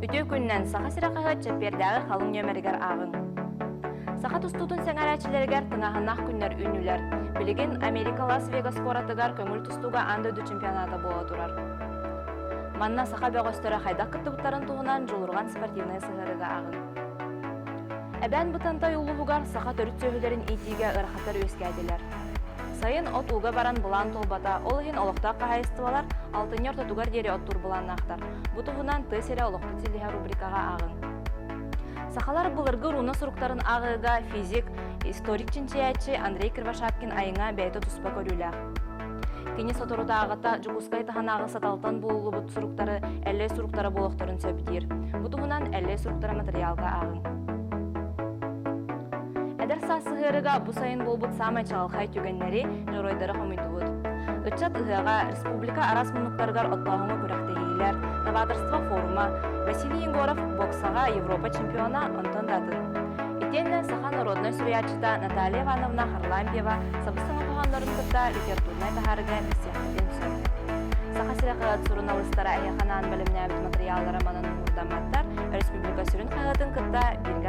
Үтүө күнүнэн Саха сирэ хаһыат чэппиэрдээҕи халыҥ нүөмэригэр ааҕыҥ. Саха тустуутун сэҥээрээччилэригэр тыҥааһыннаах күннэр үүннүлэр. Билигин Америка Лас-Вегас куоратыгар көҥүл тустууга аан дойду чемпионата буола турар. Манна саха бөҕөстөрө хайдах кыттыбыттарын туһунан Дьулурҕан спортивнай сыһыарыыга ааҕыҥ. Эбээн Бытантай улууһугар саха төрүт сүөһүлэрин иитиигэ ыарахаттар үөскээтилэр. Сайын от ууга баран былаан туолбата, ол иһин олохтоох хаһаайыстыбалар алтынньы ортотугар диэри оттуур былааннаахтар. Бу туһунан Тыа сирэ олохпут силиһэ рубрикаҕа ааҕыҥ. Сахалар былыргы руна суруктарын ааҕыыга физик, историк чинчийээччи Андрей Кривошапкин айыҥа бэйэтэ туспа көрүүлээх. Кини соторутааҕыта Дьокуускай таһынааҕы саталтан булуллубут суруктары Эллэй суруктара буолуохтарын сөп диир. Бу туһунан Эллэй суруктара матырыйаалга ааҕыҥ. Эдэр саас сыһыарыга бу сайын буолбут саамай чаҕылхай түгэннэри, дьоруойдары хомуйдубут. Ыччат ыһыаҕа республика араас муннуктарыгар оттооһуҥҥа күрэхтэһиилэр, новаторство форума, Василий Егоров боксаҕа Европа чемпиона, онтон да атын. Итиэннэ саха народнай суруйааччыта Наталья Ивановна Харлампьева сабыс-саҥа хоһооннорун кытта литературнай таһаарыыга билсиэхпитин сөп. Саха сирэ хаһыат суруналыыстара эһиэхэ анаан бэлэмнээбит матырыйааллара манан муҥурдамматтар, республика сүрүн хаһыатын кытта бииргэ.